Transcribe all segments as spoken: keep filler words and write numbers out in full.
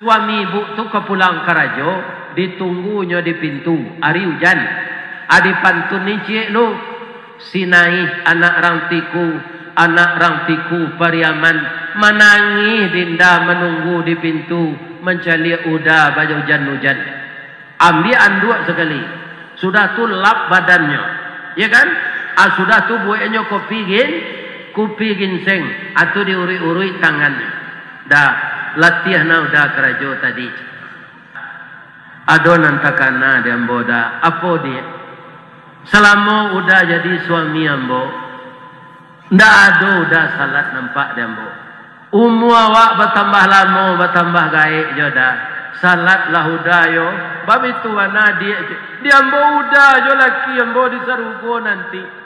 Suami ibuk tu ka pulang karajo, ditunggunyo di pintu, ari ujan. A, dipantun ni ciek lu, si Naih anak rang Tiku, anak rang Tiku Pariaman, manangih dinda manunggu di pintu, mancaliak Uda baujan-ujan. Ambiak anduak sakali, sudah tu lap badannyo, ya kan? A, sudah tu bueknyo kopi gin-, kupi ginseng, a tu diuruik-uruik tangannyo. Dah, latiah nah Uda karajo tadi. Ado nan takana di ambo, Da. Apo, Dik? Salamo Uda jadi suami ambo, ndak ado Uda salat nampak di ambo. Umua awak batambah lamo, batambah gaek jo, Da. Salat lah Uda yo, babitu bana, Dik. Di ambo Uda jo laki ambo di sarugo nanti.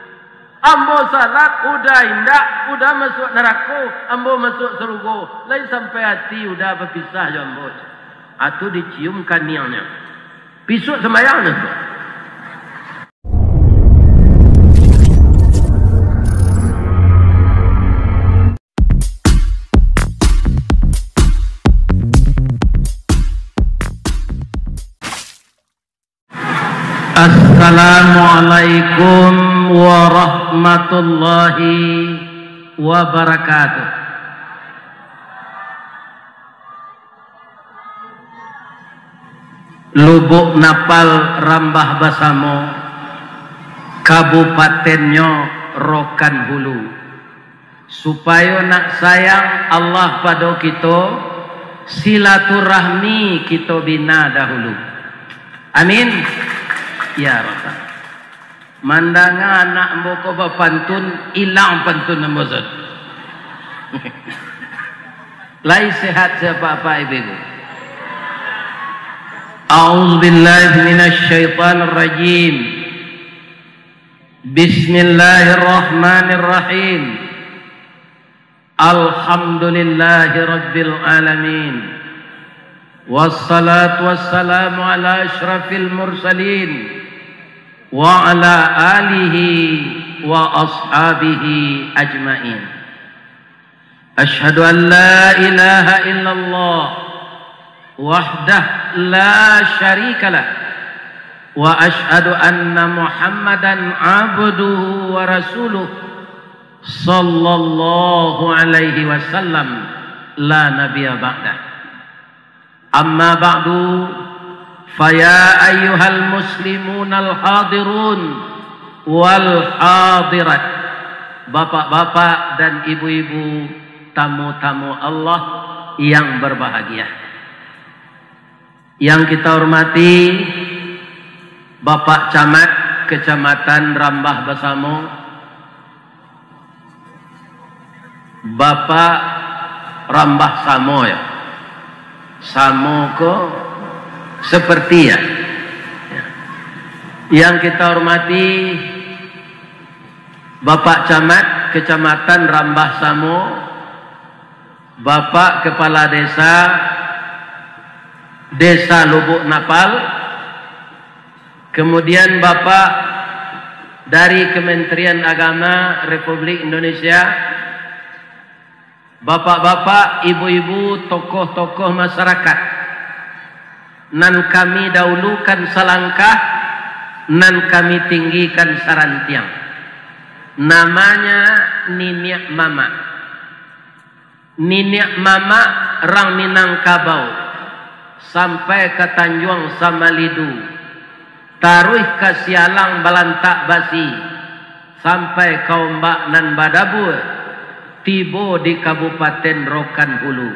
Ambo salat, Uda indak, Uda masuak narako, ambo masuak sarugo. Lai sampai ati Uda bapisah jo ambo. A tu dicium kaniangnyo. Pisuak sambayangnyo tu. Assalamualaikum warahmatullahi wabarakatuh. Lubuk Napal Rambah Basamo, Kabupatennyo Rokan Hulu. Supayo nak sayang Allah pado kito, silaturahmi kito bina dahulu. Amin. Ya Rabbal. Mandanga anak ambo ko bapantun, ilang pantun ambo, Ustaz. Lai sehat sia apak-apak, Ibu-ibu? A'udzubillahi minasyaitonirrajim. Bismillahirrahmanirrahim. Alhamdulillahirabbil alamin. Wassalatu wassalamu ala asyrafil mursalin wa ala alihi wa ashabihi ajmain. Asyhadu an la ilaha illallah wahdah la syarikalah, wa asyhadu anna Muhammadan abduhu wa rasuluh, sallallahu alaihi wasallam, la nabiyya ba'dah. Amma ba'du, faya ayyuhal muslimunal hadirun wal hadirat, bapak-bapak dan ibu-ibu, tamu-tamu Allah yang berbahagia. Yang kita hormati Bapak Camat Kecamatan Rambah Basamo, Bapak Rambah Samo, ya. Samo ko seperti, ya. Yang kita hormati Bapak Camat Kecamatan Rambah Samo, Bapak Kepala Desa, Desa Lubuk Napal, kemudian Bapak dari Kementerian Agama Republik Indonesia, bapak-bapak, ibu-ibu, tokoh-tokoh masyarakat, nan kami dahulukan salangkah, nan kami tinggikan sarantiang. Namanya niniak mamak. Niniak mamak rang Minangkabau, sampai ka Tanjuang Samalidu, taruih ka Sialang Balantak Basi, sampai ka Ombak Nan Badabua, tibo di Kabupaten Rokan Hulu,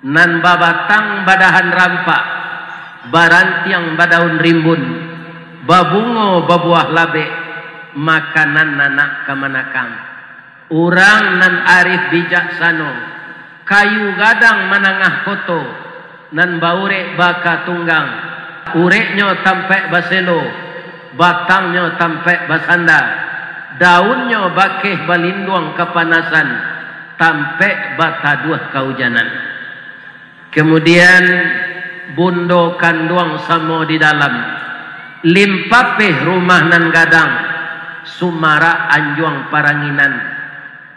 nan babatang badahan rampak, barantiang badaun rimbun, babungo babuah labek, makanan anak kamanakang. Urang nan arif bijaksano, kayu gadang manangah koto, nan baurek baka tunggang, ureknyo tampek baselo, batangnyo tampek basanda, daunnyo bakeh balinduang kapanasan, tampek bataduah kaujanan. Kemudian, bundo kanduang samo di dalam, limpapeh rumah nan gadang, sumarak anjuang paranginan,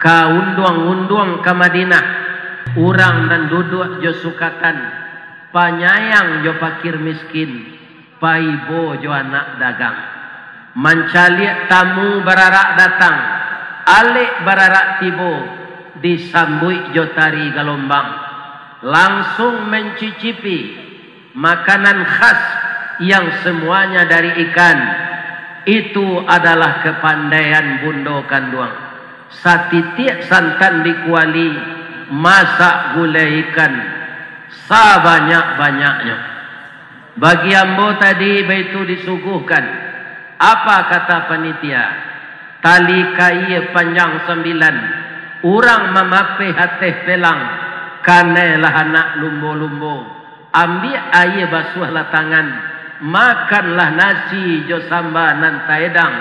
ka unduang-unduang ka Madinah, urang nan duduak jo sukatan, Panyayang jo pakir miskin, paibo jo anak dagang. Mancaliak tamu bararak datang, alek bararak tibo, disambuik jo tari galombang. Langsuang mancicipi makanan khas yang semuanya dari ikan. Itu adalah kepandaian bundo kanduang. Satitiak santan di kuali, masak gulai ikan sabanyak-banyaknyo. Bagi ambo tadi baitu disuguhkan. Apa kata panitia? Tali kaia panjang sambilan, urang mamapeh ateh pelang, kanailah anak lumbo-lumbo. Ambiak aia basuahlah tangan, makanlah nasi jo samba nan taedang,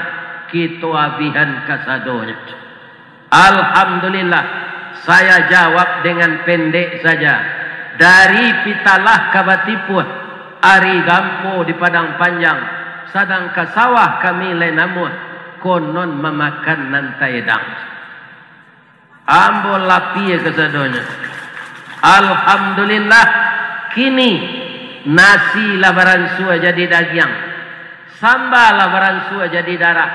kito abihan kasadonyo. Alhamdulillah, saya jawab dengan pendek saja. Dari Pitalah ka Batipuah, ari gampo di Padang Panjang, sadang ka sawah kami lai namuah, konon mamakan nan taedang. Ambo lapie kasadonyo. Alhamdulillah, kini nasi lah baransua jadi dagiang, samba lah baransua jadi darah,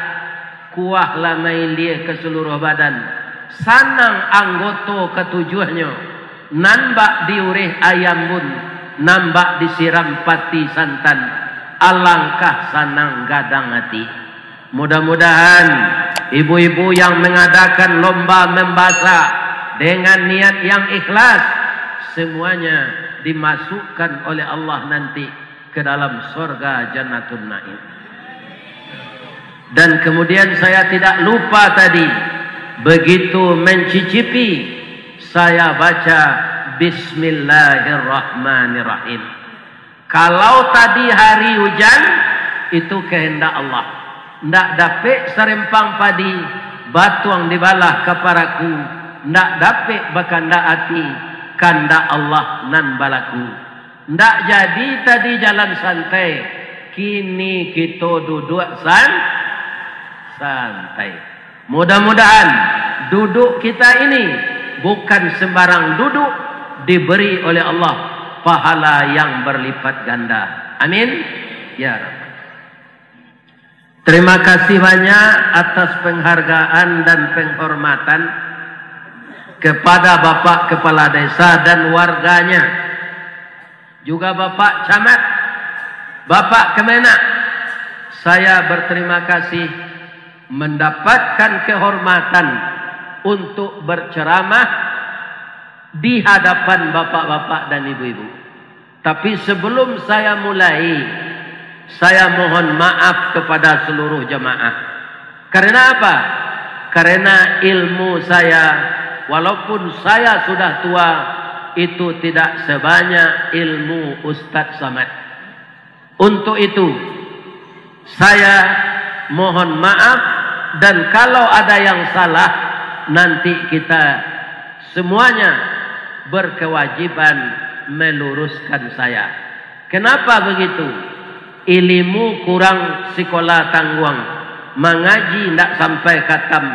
kuah lah mailia ka saluruah badan. Sanang anggoto katujuahnyo, nan bak diureh ayam bun, nan bak disiram pati santan. Alangkah sanang gadang ati. Mudah-mudahan ibu-ibu yang mengadakan lomba membasak dengan niat yang ikhlas, semuanya dimasukkan oleh Allah nanti ke dalam sorga Jannatun Naim. Dan kemudian saya tidak lupa tadi, begitu mencicipi, saya baca Bismillahirrahmanirrahim. Kalau tadi hari hujan, itu kehendak Allah. Ndak dapek sarempang padi, batuang dibalah ka paraku, ndak dapek bakandak ati, kandak Allah nan balaku. Ndak jadi tadi jalan santai, kini kito duduak san-, santai. Mudah-mudahan duduk kita ini bukan sembarang duduk, diberi oleh Allah pahala yang berlipat ganda. Amin. Ya Rabbal. Terima kasih banyak atas penghargaan dan penghormatan kepada Bapak Kepala Desa dan warganya, juga Bapak Camat, Bapak Kemenag. Saya berterima kasih mendapatkan kehormatan untuk berceramah di hadapan bapak-bapak dan ibu-ibu. Tapi sebelum saya mulai, saya mohon maaf kepada seluruh jemaah. Karena apa? Karena ilmu saya, walaupun saya sudah tua, itu tidak sebanyak ilmu Ustadz Samad. Untuk itu, saya mohon maaf, dan kalau ada yang salah, nanti kita semuanya berkewajiban meluruskan saya. Kenapa begitu? Ilimu kurang sikola tangguang, mangaji ndak sampai katam,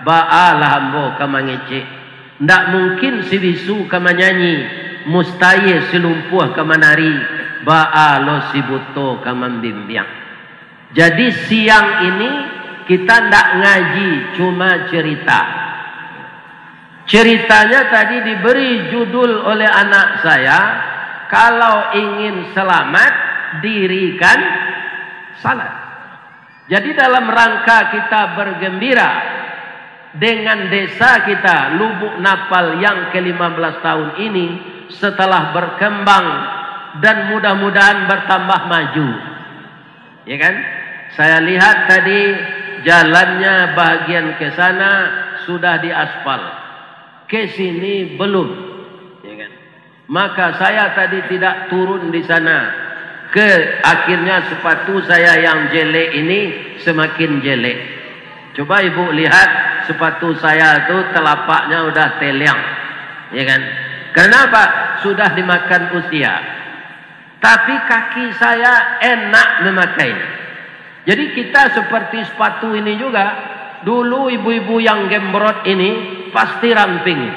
baa lah ambo ka mangecek. Ndak mungkin si bisu ka manyanyi, mustahil si lumpuah ka manari, baa lo si buto ka mambimbiang. Jadi siang ini kita ndak ngaji, cuma cerita. Ceritanya tadi diberi judul oleh anak saya, kalau ingin selamat, dirikan salat. Jadi dalam rangka kita bergembira dengan desa kita, Lubuk Napal yang ke lima belas tahun ini, setelah berkembang dan mudah-mudahan bertambah maju. Ya kan? Saya lihat tadi jalannya bahagian ke sana sudah diaspal. Ke sini belum. Ya kan? Maka saya tadi tidak turun di sana. Ke akhirnya sepatu saya yang jelek ini semakin jelek. Coba ibu lihat sepatu saya tu telapaknya udah teliang. Ya kan? Karena apa? Sudah dimakan usia. Tapi kaki saya enak memakai. Jadi kita seperti sepatu ini juga. Dulu ibu-ibu yang gembrot ini pasti ramping.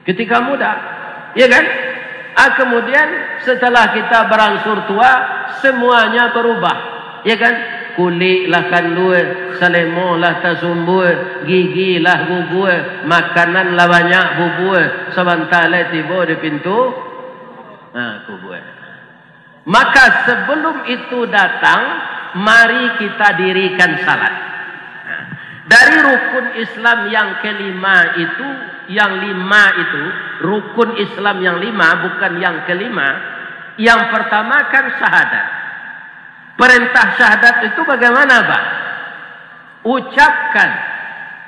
Ketika muda, ya kan? Ah, kemudian setelah kita berangsur tua, semuanya berubah, ya kan? Kulik lah kandua, salemo lah tasumbua, gigi lah gugua, makanan lah banyak bubua, sabanta lai tibo di pintu, ha, kubua. Maka sebelum itu datang, mari kita dirikan salat. Nah, dari rukun Islam yang kelima itu, yang lima itu, rukun Islam yang lima, bukan yang kelima, yang pertama kan syahadat. Perintah syahadat itu bagaimana, Pak? Ucapkan.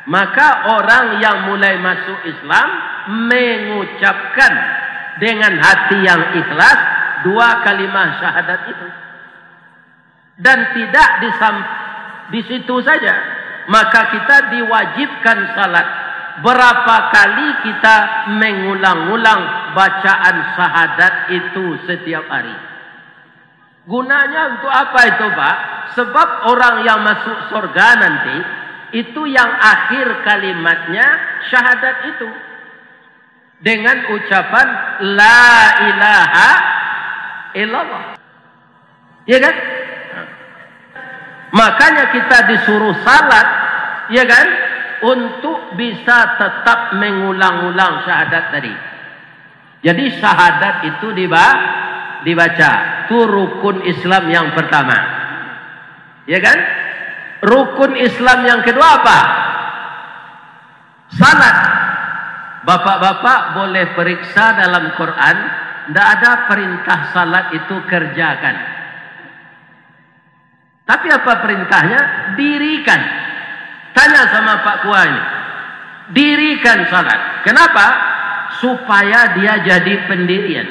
Maka orang yang mulai masuk Islam mengucapkan dengan hati yang ikhlas dua kalimah syahadat itu. Dan tidak disam-, di situ saja, maka kita diwajibkan salat. Berapa kali kita mengulang-ulang bacaan syahadat itu setiap hari? Gunanya untuk apa itu, Pak? Sebab orang yang masuk surga nanti, itu yang akhir kalimatnya syahadat itu. Dengan ucapan, "La ilaha illallah." Ya kan? Makanya kita disuruh salat, ya kan? Untuk bisa tetap mengulang-ulang syahadat tadi. Jadi syahadat itu diba-, dibaca. Itu rukun Islam yang pertama. Ya kan? Rukun Islam yang kedua apa? Salat. Bapak-bapak boleh periksa dalam Quran, ndak ada perintah salat itu kerjakan. Tapi apa perintahnya? Dirikan. Tanya sama Pak Kua ini. Dirikan salat. Kenapa? Supaya dia jadi pendirian.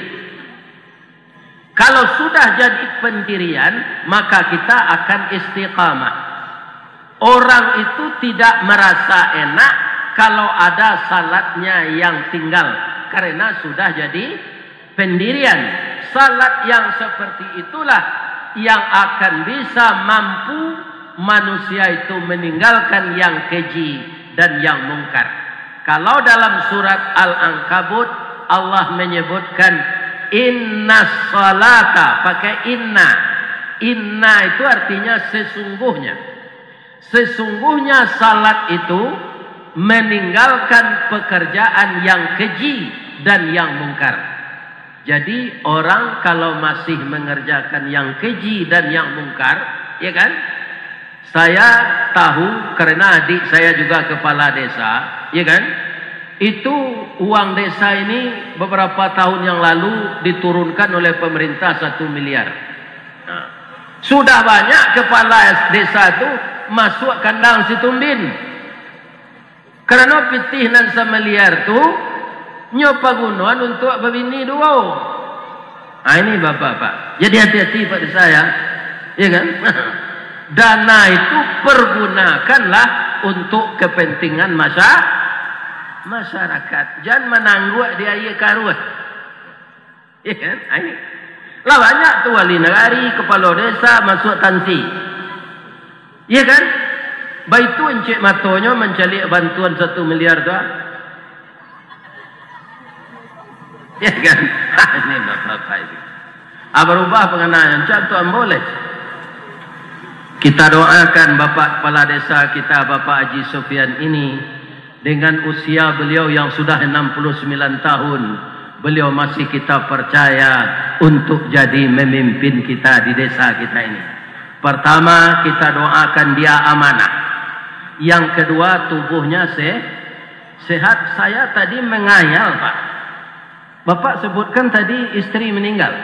Kalau sudah jadi pendirian, maka kita akan istiqamah. Orang itu tidak merasa enak kalau ada salatnya yang tinggal, karena sudah jadi pendirian. Salat yang seperti itulah yang akan bisa mampu manusia itu meninggalkan yang keji dan yang mungkar. Kalau dalam surat Al-Ankabut, Allah menyebutkan, "Inna salata," pakai inna. Inna itu artinya sesungguhnya. Sesungguhnya salat itu meninggalkan pekerjaan yang keji dan yang mungkar. Jadi, orang kalau masih mengerjakan yang keji dan yang mungkar, ya kan? Saya tahu karena adik saya juga kepala desa, ya kan? Itu uang desa ini beberapa tahun yang lalu diturunkan oleh pemerintah satu miliar. Nah, sudah banyak kepala desa tu masuk kandang Situmbin. Karano pitih nan samiliar tu, nyo pagunoan untuak babini duo. Ah, ini bapak-bapak. Jadi hati-hati, Pak Desa, ya. Ya kan? Dana itu pergunakanlah untuk kepentingan masya-, masyarakat. Jan manangguak di aia karuah. Iya kan? Ai. Lah banyak tu wali nagari, kepala desa, masuk tansi. Iya kan? Baitu encik matonyo mancaliak bantuan satu miliar tu, ah. Iya kan? Ini bapak-bapak ini. Ah, barubah pangananyo, encik tu ambo leh. Kita doakan Bapak Kepala Desa kita, Bapak Haji Sofyan ini, dengan usia beliau yang sudah enam puluh sembilan tahun, beliau masih kita percaya untuk jadi memimpin kita di desa kita ini. Pertama, kita doakan dia amanah. Yang kedua, tubuhnya se-, sehat. Saya tadi mengayal, Pak. Bapak sebutkan tadi istri meninggal.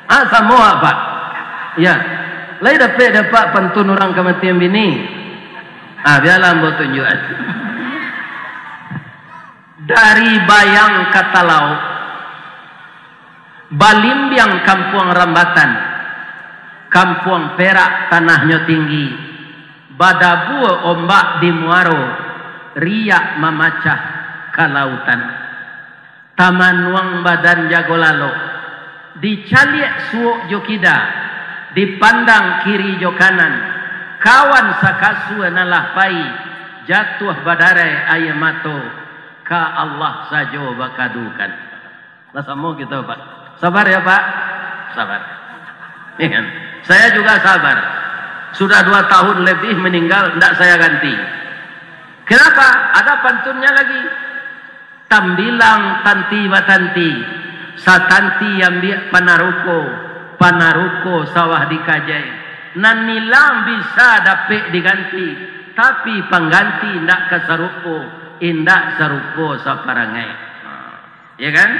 Ah, samo, Pak. Ya. Lai dapek dek Apak pantun urang kamatian bini? Ah, bialah ambo tunjuakan. Dari Bayang ka Talauk, balimbiang Kampuang Rambatan, Kampuang Perak tanahnyo tinggi, badabua ombak di muaro, riak mamacah ka lautan. Tamanuang badan jago lalok, dicaliak suok jo kida, dipandang kiri jo kanan, kawan sakasua nan lah pai, jatuah badarai aia mato, ka Allah sajo bakadukan. Lah samo kito, Pak. Sabar ya, Pak. Sabar. Ya kan? Saya juga sabar. Sudah dua tahun lebih meninggal, ndak saya ganti. Kenapa? Ada pantunnya lagi. Tambilang tanti batanti, satanti ambiak panaruko, panaruko sawah dikajai. Nan nilang bisa dapek diganti, tapi pangganti ndak ka sarupo, indak sarupo saparangai. Ya kan?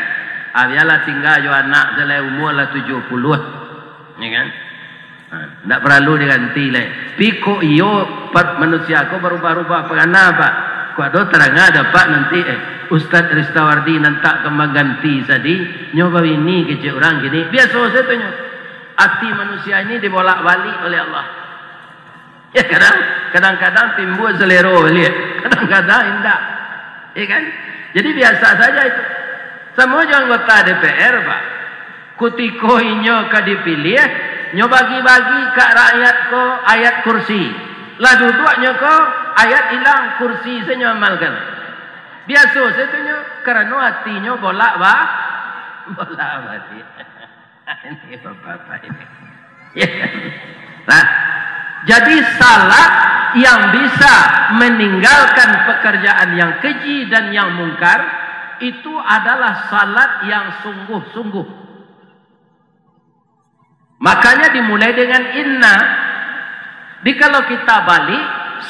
Ah, bialah tingga jo anak se lai, umua lah tujuah puluah. Ya kan? Ha, ndak paralu diganti lai. Pi kok iyo, par-, manusia ko barubah-rubah, pangana, Pak? Kok ado taranga dapek nanti, eh, Ustaz Ristawardi nan tak ka mangganti tadi, nyo babini kecek urang kini. Biaso sajo tu nyo. Ati manusia ini dibolak-balik oleh Allah. Ya, kadang, kadang-kadang timbul selero baliak, kadang-kadang indak. Ya kan? Jadi biasa saja itu. Samo jo anggota D P R, Pak. Kutiko inyo ka dipiliah, nyo bagi-bagi ka rakyat ko ayat kursi. Lah duduak nyo ko, ayat ilang, kursi se nyo amalkan. Biaso sajo tu nyo, karano atinyo bolak ba-, bolak baliak. Ini bapak-bapak ini. Ya. Nah, jadi salat yang bisa meninggalkan pekerjaan yang keji dan yang mungkar, itu adalah salat yang sungguh-sungguh. Makanya dimulai dengan inna. Jadi kalau kita balik,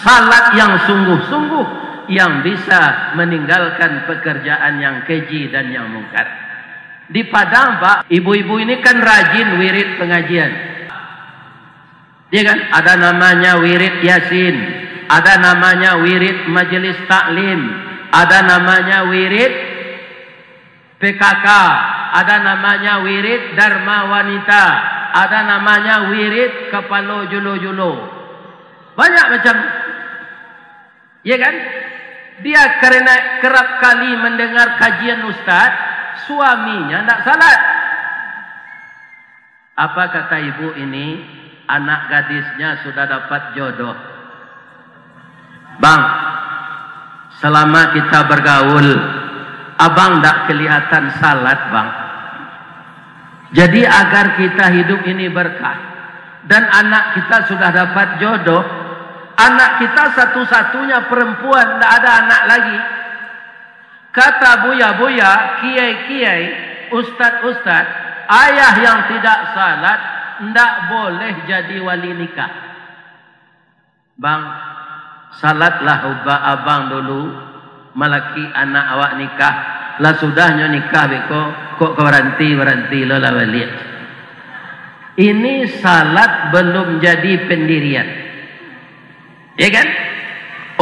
salat yang sungguh-sungguh yang bisa meninggalkan pekerjaan yang keji dan yang mungkar. Di Padang, Pak, ibu-ibu ini kan rajin wirid pengajian. Ya kan? Ada namanya wirid Yasin, ada namanya wirid majelis taklim, ada namanya wirid P K K, ada namanya wirid Dharma Wanita, ada namanya wirid kapalo julo-julo. Banyak macam. Ya kan? Dia karena kerap kali mendengar kajian ustaz, suaminya ndak salat. Apa kata ibu ini? Anak gadisnya sudah dapat jodoh. Bang, selama kita bergaul, abang ndak kelihatan salat, Bang. Jadi agar kita hidup ini berkah, dan anak kita sudah dapat jodoh, anak kita satu-satunya perempuan, ndak ada anak lagi. Kata buya-buya, kiai-kiai, ustad-ustad, ayah yang tidak salat ndak boleh jadi wali nikah. Bang, salatlah uba abang dulu, malaki anak awak nikah. Lah sudahnyo nikah beko, kok ka baranti-baranti lo lah baliak. Ini salat belum jadi pendirian. Ya kan?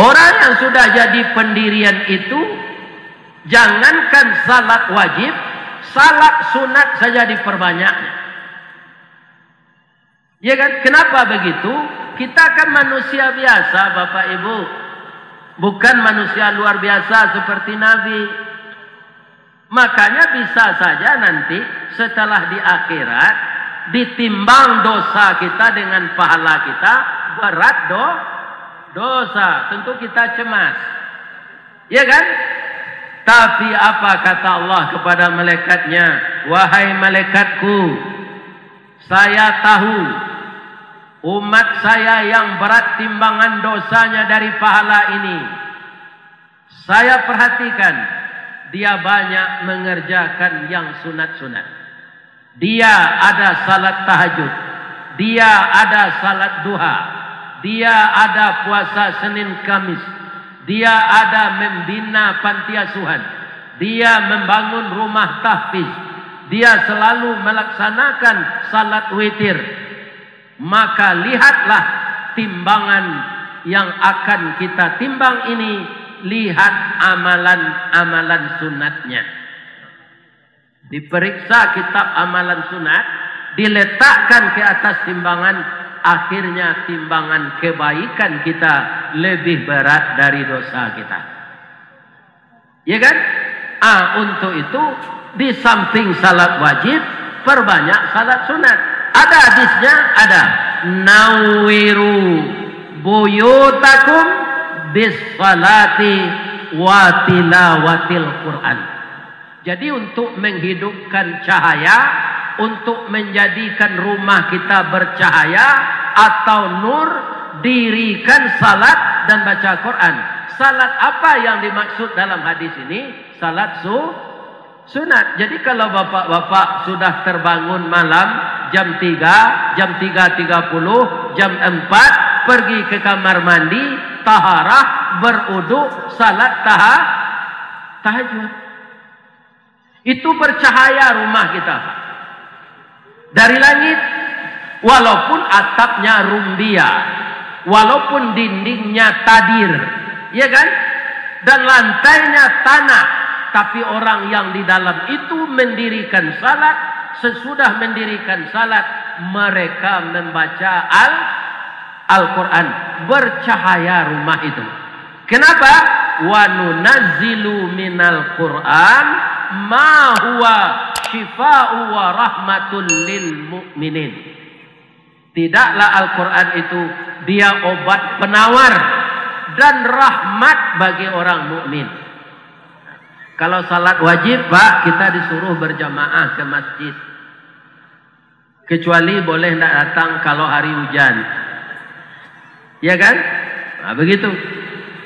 Orang yang sudah jadi pendirian itu, jangankan salat wajib, salat sunat saja diperbanyaknya. Ya kan? Kenapa begitu? Kita kan manusia biasa, Bapak Ibu. Bukan manusia luar biasa seperti Nabi. Makanya bisa saja nanti setelah di akhirat, ditimbang dosa kita dengan pahala kita, berat do-, dosa. Tentu kita cemas. Ya kan? Tapi apa kata Allah kepada malaikatnya? "Wahai malaikatku, saya tahu umat saya yang berat timbangan dosanya dari pahala ini. Saya perhatikan, dia banyak mengerjakan yang sunat-sunat. Dia ada salat tahajud, dia ada salat duha, dia ada puasa Senin Kamis, dia ada membina panti asuhan, dia membangun rumah tahfiz, dia selalu melaksanakan salat witir." Maka lihatlah timbangan yang akan kita timbang ini, lihat amalan-amalan sunatnya. Diperiksa kitab amalan sunat, diletakkan ke atas timbangan, akhirnya timbangan kebaikan kita lebih berat dari dosa kita. Ya kan? Ah, untuk itu, di samping salat wajib, perbanyak salat sunat. Ada hadisnya? Ada. "Nawiru buyutakum bis salati wa tilawatil Quran." Jadi, untuk menghidupkan cahaya, untuk menjadikan rumah kita bercahaya atau nur, dirikan salat dan baca Quran. Salat apa yang dimaksud dalam hadis ini? Salat su-, sunat. Jadi, kalau bapak-bapak sudah terbangun malam jam tiga, jam tiga tiga puluh, jam empat, pergi ke kamar mandi, taharah, beruduk, salat taha-, tahajud. Itu bercahaya rumah kita, Pak. Dari langit, walaupun atapnya rumbia, walaupun dindingnya tadir, ya kan? Dan lantainya tanah, tapi orang yang di dalam itu mendirikan salat, sesudah mendirikan salat, mereka membaca Al-, Al-Quran. Bercahaya rumah itu. Kenapa? "Wa nunazzilu minal Qur'an ma huwa syifa'u wa rahmatul lil mu'minin." Tidaklah Al-Quran itu dia obat penawar dan rahmat bagi orang mukmin. Kalau salat wajib, Pak, kita disuruh berjamaah ke masjid. Kecuali boleh ndak datang kalau hari hujan. Ya kan? Nah, begitu.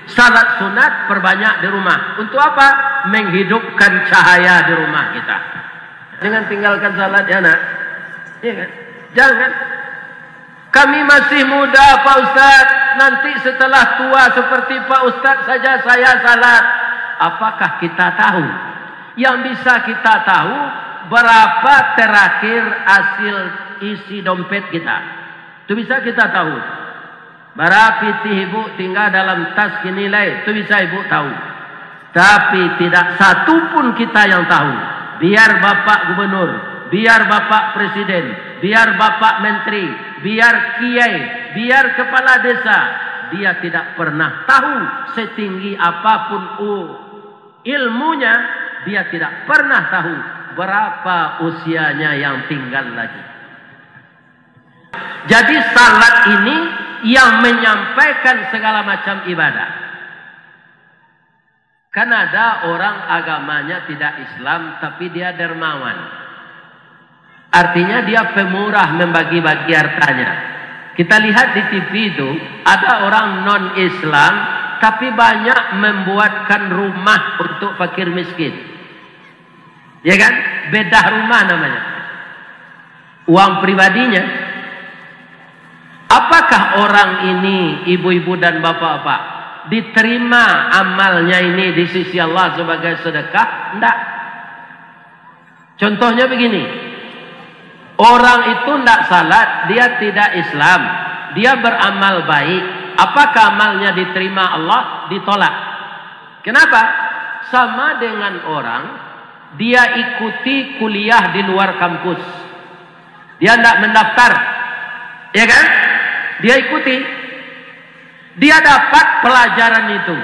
Salat sunat perbanyak di rumah. Untuk apa? Menghidupkan cahaya di rumah kita. Jangan tinggalkan salat, ya nak. Ya kan? Jangan. "Kami masih muda, Pak Ustaz. Nanti setelah tua seperti Pak Ustaz saja saya salat." Apakah kita tahu? Yang bisa kita tahu, berapa terakhir hasil isi dompet kita. Itu bisa kita tahu. Bara pitih ibu tinggal dalam tas kini lai, itu bisa ibu tahu. Tapi tidak satu pun kita yang tahu. Biar bapak gubernur, biar bapak presiden, biar bapak menteri, biar kiai, biar kepala desa, dia tidak pernah tahu setinggi apapun u-, ilmunya, dia tidak pernah tahu berapa usianya yang tinggal lagi. Jadi, salat ini yang menyampaikan segala macam ibadah. Kan ada orang agamanya tidak Islam, tapi dia dermawan. Artinya, dia pemurah membagi-bagi hartanya. Kita lihat di T V itu, ada orang non-Islam, tapi banyak membuatkan rumah untuk fakir miskin. Ya kan? Bedah rumah namanya. Uang pribadinya. Apakah orang ini, ibu-ibu dan bapak-bapak, diterima amalnya ini di sisi Allah sebagai sedekah? Ndak. Contohnya begini, orang itu ndak salat, dia tidak Islam, dia beramal baik. Apakah amalnya diterima Allah? Ditolak. Kenapa? Sama dengan orang dia ikuti kuliah di luar kampus. Dia ndak mendaftar. Ya kan? Dia ikuti. Dia dapat pelajaran itu.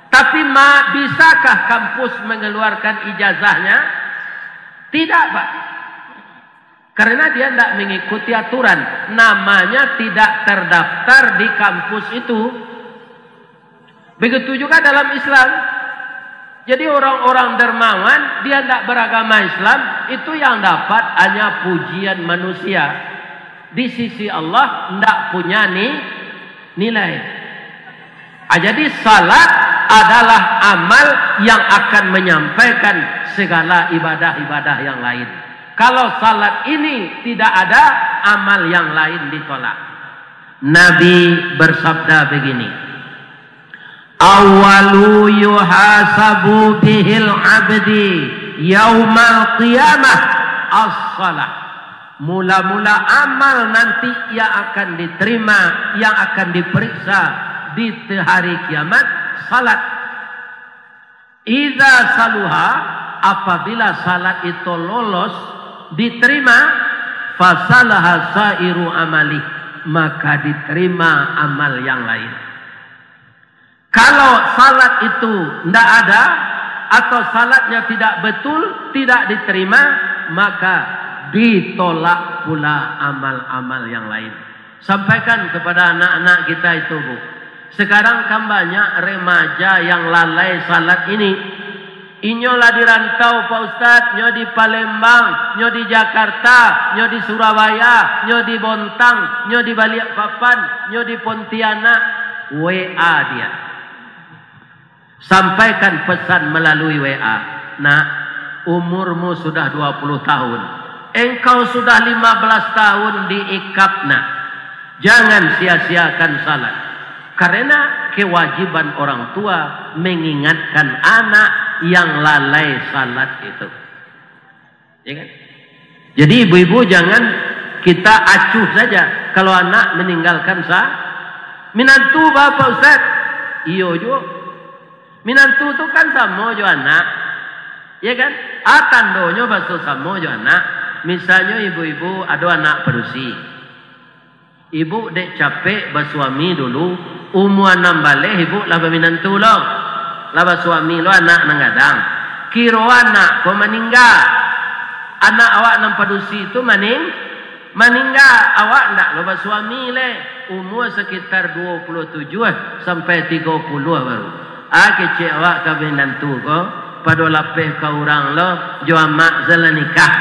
Tapi ma-, bisakah kampus mengeluarkan ijazahnya? Tidak, Pak. Karena dia ndak mengikuti aturan. Namanya tidak terdaftar di kampus itu. Begitu juga dalam Islam. Jadi, orang-orang dermawan, dia ndak beragama Islam, itu yang dapat hanya pujian manusia. Di sisi Allah, ndak punya ni-, nilai. Ah, jadi, salat adalah amal yang akan menyampaikan segala ibadah-ibadah yang lain. Kalau salat ini tidak ada, amal yang lain ditolak. Nabi bersabda begini, "Awwalu yuhasabu bihil abdi yaumal qiyamah as-salah." Mula-mula amal nanti yang akan diterima, yang akan diperiksa di te-, hari kiamat, salat. Idza saluha, apabila salat itu lolos, diterima, fasalaha sairu amalih, maka diterima amal yang lain. Kalau salat itu ndak ada, atau salatnya tidak betul, tidak diterima, maka ditolak pula amal-amal yang lain. Sampaikan kepada anak-anak kita itu, Bu. Sekarang kan banyak remaja yang lalai salat ini. Inyo lah di rantau, Pak Ustaz, nyo di Palembang, nyo di Jakarta, nyo di Surabaya, nyo di Bontang, nyo di Balikpapan, nyo di Pontianak, W A dia. Sampaikan pesan melalui W A, "Nak, umurmu sudah dua puluh tahun. Engkau sudah lima belas tahun diikap, Nak. Jangan sia-siakan salat." Karena kewajiban orang tua mengingatkan anak yang lalai salat itu. Ya kan? Jadi ibu-ibu jangan kita acuh saja kalau anak meninggalkan sa-, minantu ba, Pak Ustaz? Iyo juo. Minantu tu kan samo jo anak. Ya kan? Ah, tandonyo baso samo jo anak. Misalnyo ibu-ibu ado anak padusi. Ibu dek capek basuami dulu, umua anam baleh ibu lah baminantu lo, lah basuami lo anak nan gadang. Kiro anak ko maningga, anak awak nan padusi tu maning-, maningga, awak ndak lo basuami lai, umua sakitar duo puluah tujuah sampai tigo puluah baru. Ah, kecek awak ka minantu ko, pado lapeh ka urang lo, jo amak salah nikah.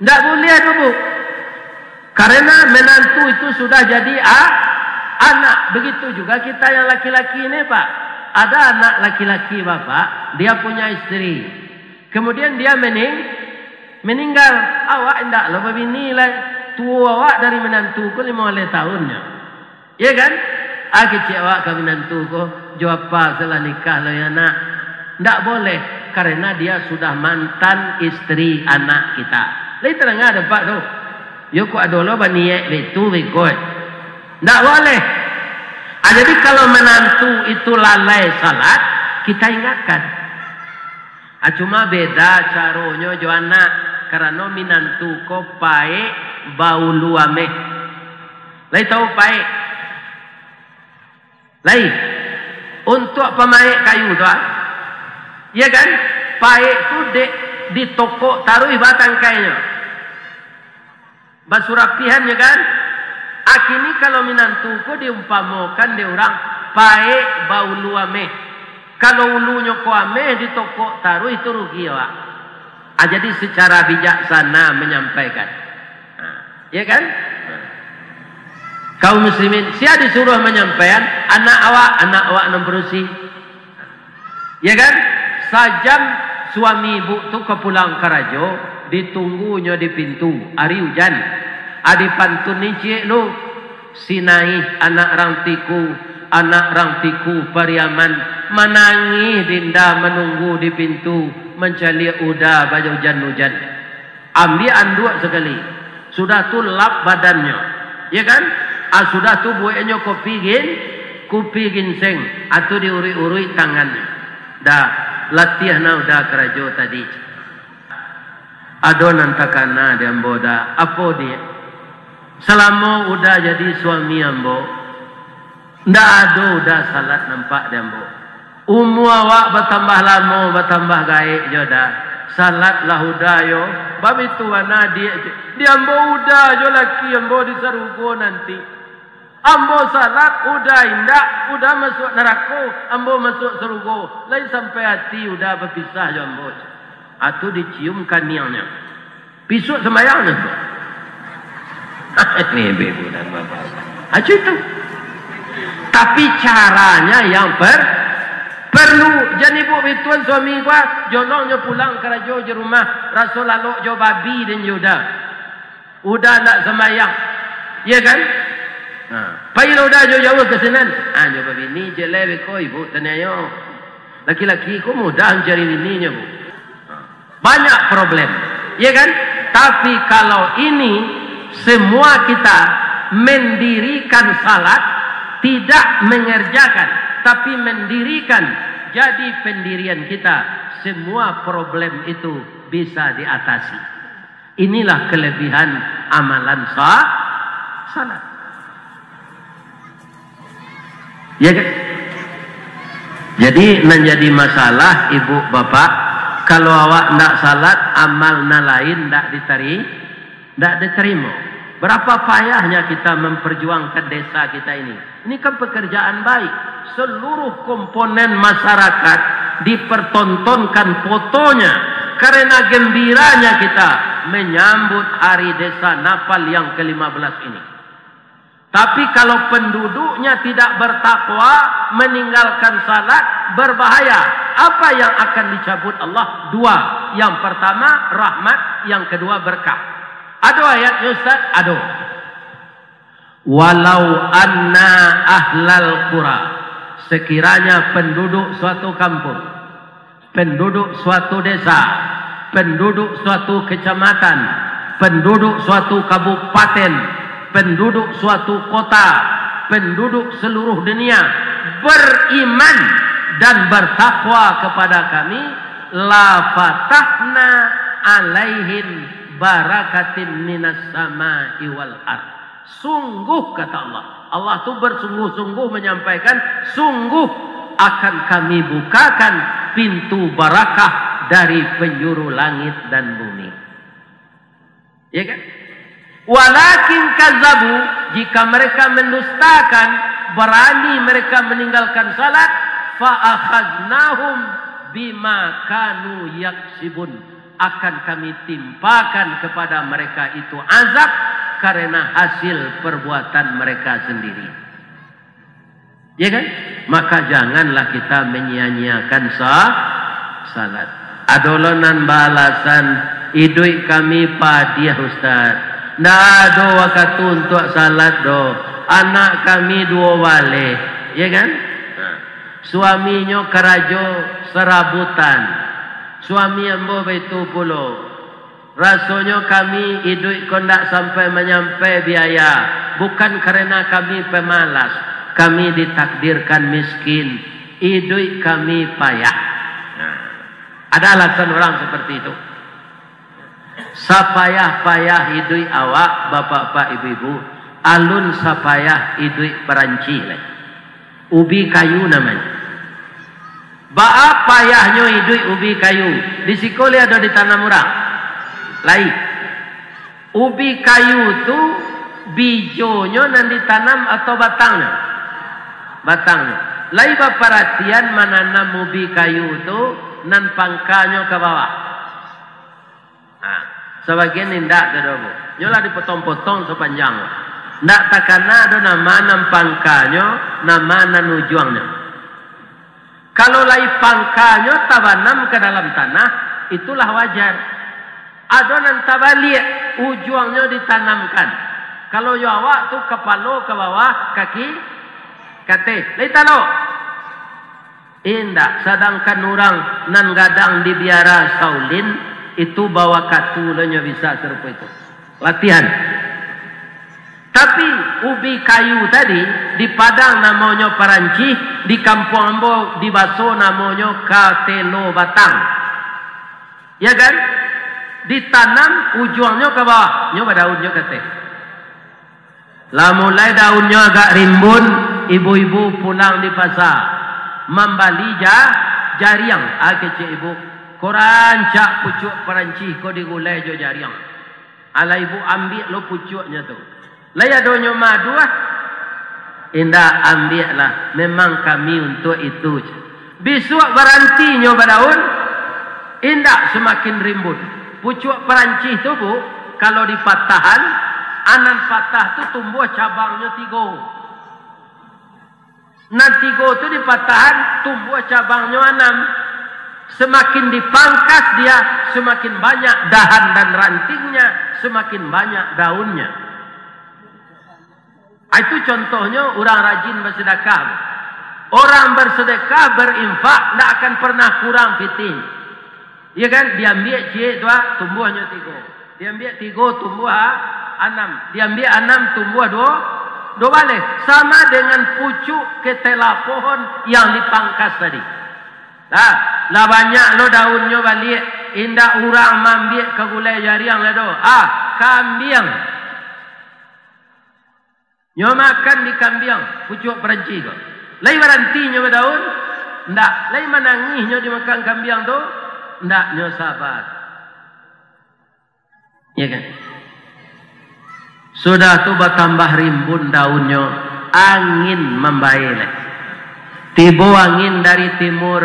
Ndak buliah tu, Bu. Karena menantu itu sudah jadi a-, anak. Begitu juga kita yang laki-laki ni, Pak. Ada anak laki-laki Bapak, dia punya istri. Kemudian dia mening-, meninggal. Awak indak lo babini lai. Tuo awak dari menantu ko limo baleh tahunnyo. Iya kan? Ah, kecek awak ka minantu ko, jo apa salah nikah lo ya, Nak? Ndak boleh, karena dia sudah mantan istri anak kita. Lai tadanga dek Apak tu? Yo, kok ado lo baniaik baitu, beko, eh? Ndak boleh. Ah, jadi kalau menantu itu lalai salat, kita ingatkan. Ah, cuma beda caronyo jo anak, karano minantu ko paek baulu ameh. Lai tahu paek? Lai. Untuak pamaek kayu tu, ah. Iya kan? Paek tu dek ditokok taruih batangkainyo. Basurapihan, ya kan? Akini kalau minantu ko diumpamokan dek urang, paek baulu ameh. Kalau ulunyo ko ameh, ditokok taruih, itu rugi awak. Ah, jadi secara bijaksana menyampaikan. Ah, ya kan? Kaum muslimin, sia disuruh menyampaikan? Anak awak, anak awak nan padusi. Ya kan? Sajam suami ibu tu ka pulang karajo, ditunggunyo di pintu, ari ujan. Adi pantun ni ciek lu, "Si Naih anak rang Tiku, anak rang Tiku Pariaman, manangih dinda manunggu di pintu, mancaliak uda baujan-ujan." Ambiak anduak sakali. Sudah tu lap badannyo. Ya kan? Ah, sudah tu bueknyo kopi gin-, kupi ginseng. Ah, tu diuruik-uruik tangannyo. Dah, latiah nah uda karajo tadi. Ado nan takana di ambo, Da. Apo, Dik? Salamo uda jadi suami ambo, ndak ado uda salat nampak di ambo. Umua awak batambah lamo, batambah gaek jo, Da. Salat lah uda yo, babitu bana, Dik. Di ambo uda jo laki ambo di sarugo nanti. Ambo salat, uda indak, uda masuak narako, ambo masuak sarugo. Lai sampai ati uda bapisah jo ambo. Atu dicium kaniangnyo. Bisuak sambayang tu. Ni ibu-ibu dan bapak. Acu itu. Tapi caranya yang per-, perlu. Jan ibu bituan suami gua, jolongnyo pulang karajo jo rumah, raso lalok jo babi den jo uda. Uda ndak sambayang. Iya kan? Ha. Pailah uda jauh-jauh ka sinan. Ha, jo babini je lai beko, ibu taniayo. Laki-laki ko mudah mancari bininyo, Bu. Ha. Banyak problem, ya kan? Tapi kalau ini semua kita mendirikan salat, tidak mengerjakan, tapi mendirikan jadi pendirian kita, semua problem itu bisa diatasi. Inilah kelebihan amalan sa-, salat. Ya kan? Jadi, nan jadi masalah, ibu bapak, kalau awak ndak salat, amal nan lain ndak ditari-, ndak diterima. Berapa payahnya kita memperjuangkan desa kita ini. Ini kan pekerjaan baik. Seluruh komponen masyarakat dipertontonkan fotonya karena gembiranya kita menyambut Hari Desa Napal yang kelima belas ini. Tapi kalau penduduknya tidak bertakwa, meninggalkan salat, berbahaya. Apa yang akan dicabut Allah? Dua. Yang pertama, rahmat. Yang kedua, berkah. Ado ayatnya, Ustaz? Ado. "Walau anna ahlal qura," sekiranya penduduk suatu kampung, penduduk suatu desa, penduduk suatu kecamatan, penduduk suatu kabupaten, penduduk suatu kota, penduduk seluruh dunia beriman dan bertakwa kepada Kami, "la fatahna alaihim barakatim minas sama'i wal ard." Sungguh, kata Allah, Allah tu bersungguh-sungguh menyampaikan, "Sungguh akan Kami bukakan pintu barakah dari penjuru langit dan bumi." Ya kan? "Walakin kazzabu," jika mereka mendustakan, berani mereka meninggalkan salat, "fa akhadnahum bima kanu yaksibun," akan Kami timpakan kepada mereka itu azab karena hasil perbuatan mereka sendiri. Ya kan? Maka janganlah kita menyia-nyiakan sa-, salat. Ado lo nan baalasan, "Iduik kami padiah, Ustaz. Ndak ado wakatu untuak salat doh. Anak kami duo baleh." Ya kan? Nah. Suaminyo karajo sarabutan. Suami ambo baitu pulo. "Rasonyo kami iduik ko ndak sampai manyampai biaya, bukan karena kami pemalas, kami ditakdirkan miskin, iduik kami payah." Nah, ada alasan orang seperti itu. Sapayah-payah iduik awak, bapak-bapak, ibu-ibu, alun sapayah iduik Paranci lai. Ubi kayu namonyo. Baa payahnyo iduik ubi kayu? Di siko lai ado ditanam urang? Lai. Ubi kayu tu bijonyo nan ditanam atau batangnyo? Batangnyo. Lai baparatian mananam ubi kayu tu nan pangkanyo ka bawah? Ha, sabagian indak tu doh, Bu. Nyo lah dipotong-potong sapanjang, Bu. Ndak takana doh nama nan pangkanyo, nama nan ujuangnyo. Kalau lai pangkanyo tabanam ka dalam tanah, itulah wajar. Ado nan tabaliak, ujuangnyo ditanamkan. Kalau yo awak tu kapalo ka bawah, kaki ka ateh. Lai talok? Indak, sadangkan urang nan gadang di biara Saulin, itu bawakatu lo nyo bisa sarupo itu. Latihan. Tapi, ubi kayu tadi, di Padang namonyo parancih, di kampuang ambo, di Baso namonyo katelo batang. Ya kan? Ditanam, ujuangnyo ka bawah, nyo badaun, nyo ka ateh. Lah mulai daunnyo agak rimbun, ibu-ibu pulang di pasa, mambali ja-, jariang. Ah, kecek ibu, ko rancak pucuak parancih ko digulai jo jariang. Alah ibu ambiak lo pucuaknyo tu. Lai adonyo madu ah? Indak, ambiaklah, memang kami untuak itu. Bisuak barantinyo badaun, indak, samakin rimbun. Pucuak parancih tu, Bu, kalau dipatahan, nan patah tu tumbuah cabangnyo tigo. Nan tigo tu dipatahan, tumbuah cabangnyo anam. Samakin dipangkas dia, samakin banyak dahan dan rantingnya, samakin banyak daunnya. Ah, itu contohnyo urang rajin basadakah. Orang basadakah, barinfak, ndak akan pernah kurang pitih. Iya kan? Diambiak ciek tu, ah, tumbuahnyo tigo. Diambiak tigo, tumbuah, ah, anam. Diambiak anam, tumbuah duo, duo baleh. Sama dengan pucuk ketela pohon yang dipangkas tadi. Lah, lah banyak lo daunnyo baliak, indak urang maambiak ka gulai jariang lai doh. Ah, kambiang. Nyo makan di kambiang, pucuak parancih ko. Lai baranti nyo badaun? Ndak. Lai manangih nyo dimakan kambiang tu? Ndak, nyo sabar. Ya kan? Sudah tu batambah rimbun daunnyo, angin mambae lai. Tibo angin dari timur,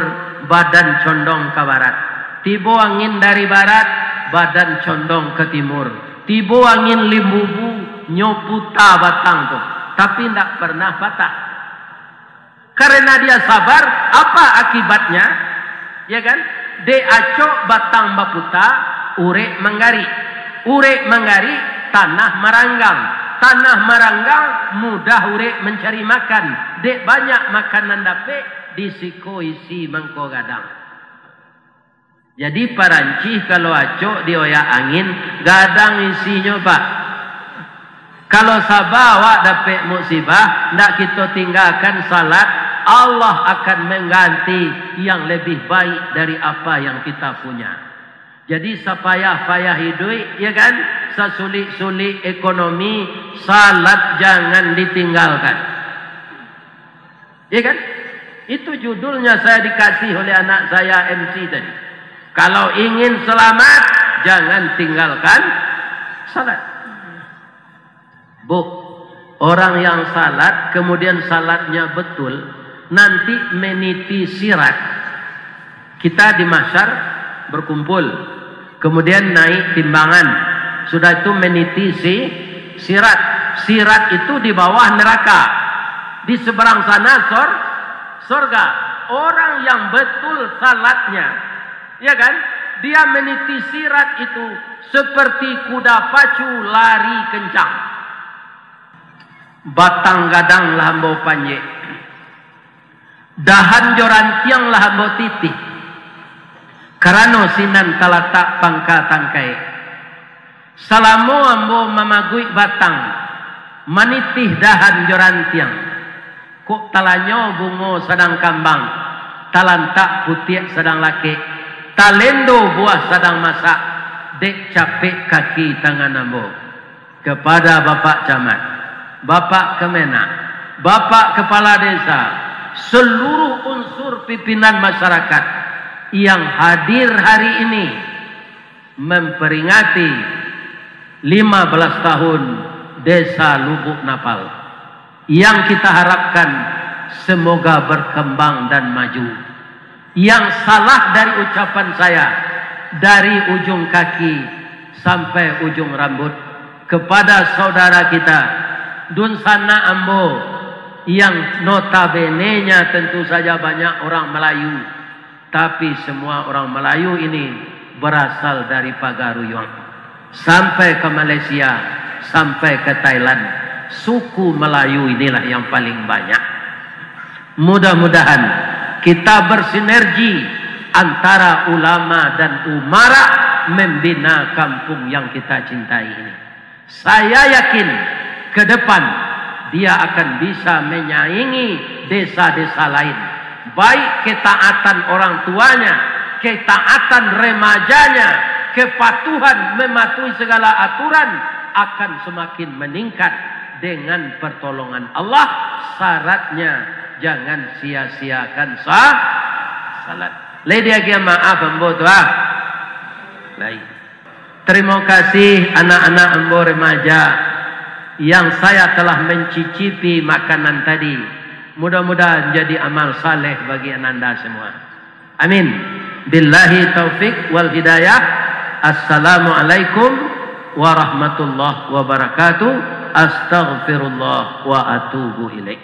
badan condong ka barat. Tibo angin dari barat, badan condong ka timur. Tibo angin limbubu, nyo puta batang tu, tapi ndak pernah patah. Karena dia sabar, apa akibatnya? Ya kan? Dek acok batang baputa, urek manggarik. Urek manggarik, tanah maranggang. Tanah maranggang, mudah urek mancari makan. Dek banyak makanan dapek, di siko isi mangko gadang. Jadi, parancih kalau acok dioyak angin, gadang isinyo, Pak. Kalau saba awak dapek musibah, ndak kito tinggakan salat, Allah akan mengganti yang lebih baik dari apa yang kita punya. Jadi, sapayah-payah iduik, ya kan, sasulik-sulik ekonomi, salat jangan ditinggalkan. Ya kan? Itu judulnya saya dikasih oleh anak saya M C tadi. Kalau ingin selamat, jangan tinggalkan salat. Bu, orang yang salat, kemudian salatnya betul, nanti meniti sirat. Kita di mahsyar berkumpul, kemudian naik timbangan, sudah itu meniti si sirat. Sirat itu di bawah neraka, di seberang sana sor sorga. Orang yang betul salatnya, ya kan, dia meniti sirat itu seperti kuda pacu lari kencang. Batang gadang lah ambo panjek, dahan jo rantiang lah ambo titih, karano sinan talatak pangka tangkai. Salamo ambo mamaguik batang, manitih dahan jo rantiang, kok talanyo bungo sadang kambang, talantak putiak sadang lakek, talendo buah sadang masak, dek capek kaki tangan ambo. Kepada Bapak Camat, Bapak Kemenag, Bapak Kepala Desa, seluruh unsur pimpinan masyarakat yang hadir hari ini memperingati lima belas tahun Desa Lubuk Napal, yang kita harapkan semoga berkembang dan maju. Yang salah dari ucapan saya, dari ujung kaki sampai ujung rambut, kepada saudara kita, dunsanak ambo, yang notabene-nya tentu saja banyak orang Melayu, tapi semua orang Melayu ini berasal dari Pagaruyuang. Sampai ke Malaysia, sampai ke Thailand, suku Melayu inilah yang paling banyak. Mudah-mudahan kita bersinergi antara ulama dan umara membina kampung yang kita cintai ini. Saya yakin, ke depan dia akan bisa menyaingi desa-desa lain. Baik ketaatan orang tuanya, ketaatan remajanya, kepatuhan mematuhi segala aturan akan semakin meningkat dengan pertolongan Allah. Syaratnya, jangan sia-siakan sa-, salat. Lai diagiah maaf ambo tu, ah. Lai. Terima kasih anak-anak ambo remaja yang saya telah mencicipi makanan tadi. Mudah-mudahan jadi amal saleh bagi ananda semua. Amin. Billahi taufik wal hidayah. Assalamualaikum warahmatullahi wabarakatuh. Astaghfirullah wa atubu ilaih.